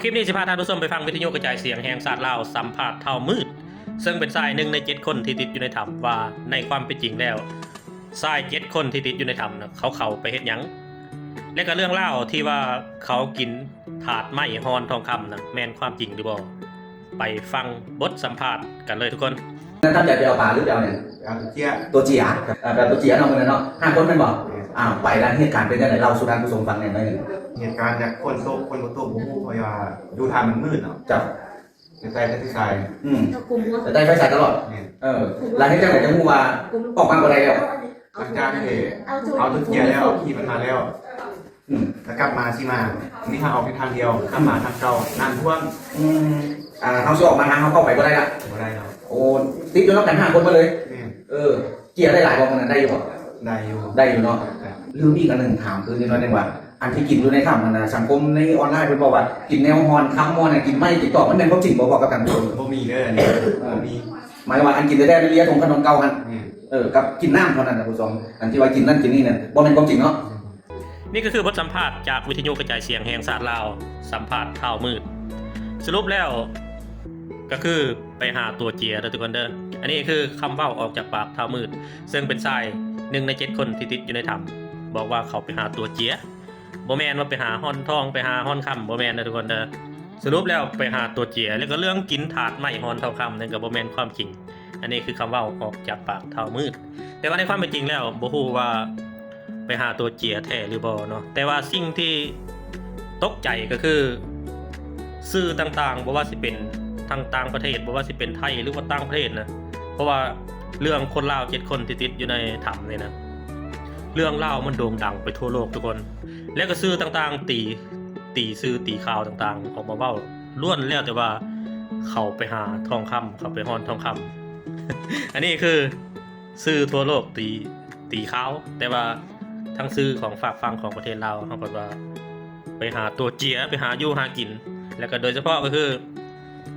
ຄລິບນີ້ຊິພາທ່ານຜູ້ຊົມໄປຟັງວິທະຍຸກະຈາຍສຽງແຫ່ງຊາດລາວສຳພາດທ້າວມືດ ເຊິ່ງເປັນຊາຍໜຶ່ງໃນເຈັດຄົນທີ່ຕິດຢູ່ໃນຖ້ຳ ວ່າໃນຄວາມເປັນຈິງແລ້ວ ຊາຍເຈັດຄົນທີ່ຕິດຢູ່ໃນຖ້ຳນະ ເຂົາເຂົ້າໄປເຮັດຫຍັງ ແລະກະເລື່ອງລາວທີ່ວ່າເຂົາກິນຖາດໄມ້ຮ່ອນທອງຄຳນະ ແມ່ນຄວາມຈິງຫຼືບໍ່? ໄປຟັງບົດສຳພາດກັນເລີຍທຸກຄົນ. ນັ້ນຕັ້ງໃຈໄປເອົາປາຫຼືໄປເອົາຫຍັງ? ເອົາຕົວເຈຍ ຕົວເຈຍ ເອີ ໄປເອົາຕົວເຈຍເນາະ ມື້ນັ້ນເນາະ ຫ້າຄົນແມ່ນບໍ່? ແມ່ນ. ອ້າວ ໄປແລ້ວ ເຫດການເປັນຈັ່ງໃດ? ເລົ່າສູ່ທ່ານຜູ້ຊົມຟັງແດ່ໜ້ອຍໜຶ່ງ. ເຫດການຈາກຝົນຕົກ ຝົນບໍ່ຕົກບໍ່ຮູ້ ເພາະວ່າຢູ່ຖ້ຳມັນມືດເນາະ. ເຈົ້າ. ແຕ່ໄຕ່ແຕ່ໄຟສາຍ. ອືມ ແຕ່ໄຕ່ໄຟສາຍຕະຫຼອດ. ແມ່ນ. ເອີ ແລ້ວເຮັດຈັ່ງໃດຈັ່ງຮູ້ວ່າອອກມາບໍ່ໄດ້ແລ້ວ? ຫຼັງຈາກທີ່ເອົາຕົວເຈຍແລ້ວ ຂີ່ມັນມາແລ້ວ ອືມ ແລ້ວກັບມາຊິມາ ມີທາງອອກແຕ່ທາງດຽວ ກັບມາທາງເກົ່າ ນ້ຳຖ້ວມ. ອືມ ອ່າ ເຮົາຊິອອກມາທາງເຮົາເຂົ້າໄປບໍ່ໄດ້ລະ? ບໍ່ໄດ້ແລ້ວ. ໂອ້ ຕິດຢູ່ນຳກັນຫ້າຄົນໝົດເລີຍ. ແມ່ນ. ເອີ ເຈຍໄດ້ຫຼາຍບໍ່? ມື້ນັ້ນໄດ້ຢູ່ບໍ່? ໄດ້ຢູ່ ໄດ້ຢູ່ເນາະ. ລືມອີກອັນໜຶ່ງ ຖາມຄືນນິດໜ້ອຍໜຶ່ງວ່າ ອັນທີ່ກິນຢູ່ໃນຖ້ຳຫັ້ນນະ ສັງຄົມໃນອອນລາຍເພິ່ນບອກວ່າ ກິນແນວຮ່ອນຄຳ ໝໍ້ນະ ກິນໄມ້ ກິນຕອກ ມັນແມ່ນຄວາມຈິງບໍ່? ບອກກັບທ່ານຜູ້ຊົມ. ບໍ່ມີເດີ ອັນນີ້ບໍ່ມີ. ໝາຍວ່າອັນກິນແທ້ໆ ເຫຼືອທອງຂະໜົມເກົ່າຫັ້ນ. ແມ່ນ. ເອີ ກັບກິນນ້ຳເທົ່ານັ້ນນະ ຜູ້ຊົມ ອັນທີ່ວ່າກິນນັ້ນກິນນີ້ນະ ບໍ່ແມ່ນຄວາມຈິງເນາະ. ນີ້ກໍຄືບົດສຳພາດຈາກວິທະຍຸກະຈາຍສຽງແຫ່ງຊາດລາວ ສຳພາດທ້າວມືດ ສະຫຼຸບແລ້ວກໍຄືໄປຫາຕົວເຈຍເດີທຸກຄົນເດີ. ອັນນີ້ຄືຄຳເວົ້າອອກຈາກປາກທ້າວມືດ ເຊິ່ງເປັນຊາຍໜຶ່ງໃນເຈັດຄົນທີ່ຕິດຢູ່ໃນຖ້ຳ ບອກວ່າເຂົາໄປຫາຕົວເຈຍ ບໍ່ແມ່ນວ່າໄປຫາຮ່ອນທອງ ໄປຫາຮ່ອນຄຳ ບໍ່ແມ່ນເດີທຸກຄົນເດີ. ສະຫຼຸບແລ້ວໄປຫາຕົວເຈຍ ແລ້ວກໍເລື່ອງກິນຖາດໄມ້ຮ່ອນທອງຄຳນັ້ນກໍບໍ່ແມ່ນຄວາມຈິງ. ອັນນີ້ຄືຄຳເວົ້າອອກຈາກປາກທ້າວມືດ ແຕ່ວ່າໃນຄວາມເປັນຈິງແລ້ວບໍ່ຮູ້ວ່າໄປຫາຕົວເຈຍແທ້ຫຼືບໍ່ເນາະ. ແຕ່ວ່າສິ່ງທີ່ຕົກໃຈກໍຄືສື່ຕ່າງໆ ບໍ່ວ່າຊິເປັນທາງຕ່າງປະເທດ ບໍ່ວ່າຊິເປັນໄທ ຫຼືວ່າຕ່າງປະເທດນະ ເພາະວ່າເລື່ອງຄົນລາວເຈັດຄົນທີ່ຕິດຢູ່ໃນຖ້ຳນີ້ນະ ເລື່ອງລາວມັນໂດ່ງດັງໄປທົ່ວໂລກທຸກຄົນ ແລ້ວກໍສື່ຕ່າງໆ ຕີ ຕີສື່ຕີຂ່າວຕ່າງໆ ອອກມາເວົ້າ ລ້ວນແລ້ວແຕ່ວ່າເຂົາໄປຫາທອງຄຳ ເຂົາໄປຮ່ອນທອງຄຳ. ອັນນີ້ຄືສື່ທົ່ວໂລກຕີ ຕີຂ່າວ ແຕ່ວ່າທາງສື່ຂອງຟາກຝັ່ງຂອງປະເທດລາວ ເຮົາກໍວ່າໄປຫາຕົວເຈຍ ໄປຫາຢູ່ຫາກິນ ແລ້ວກໍໂດຍສະເພາະກໍຄື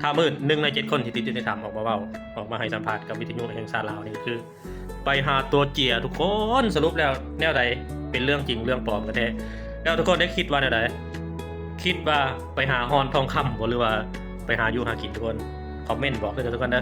ທ້າວມືດ ໜຶ່ງໃນເຈັດຄົນທີ່ຕິດຢູ່ໃນຖ້ຳ ອອກມາເວົ້າ ອອກມາໃຫ້ສຳພາດກັບວິທະຍຸແຫ່ງຊາດລາວນີ້ ຄື ໄປຫາຕົວເຈຍທຸກຄົນ. ສະຫຼຸບແລ້ວແນວໃດ ເປັນເລື່ອງຈິງເລື່ອງປອມກັນແທ້? ແລ້ວທຸກຄົນໄດ້ຄິດວ່າແນວໃດ? ຄິດວ່າໄປຫາຮ່ອນທອງຄຳບໍ່ ຫຼືວ່າໄປຫາຢູ່ຫາກິນ? ທຸກຄົນຄອມເມັນບອກເດີທຸກຄົນເດີ.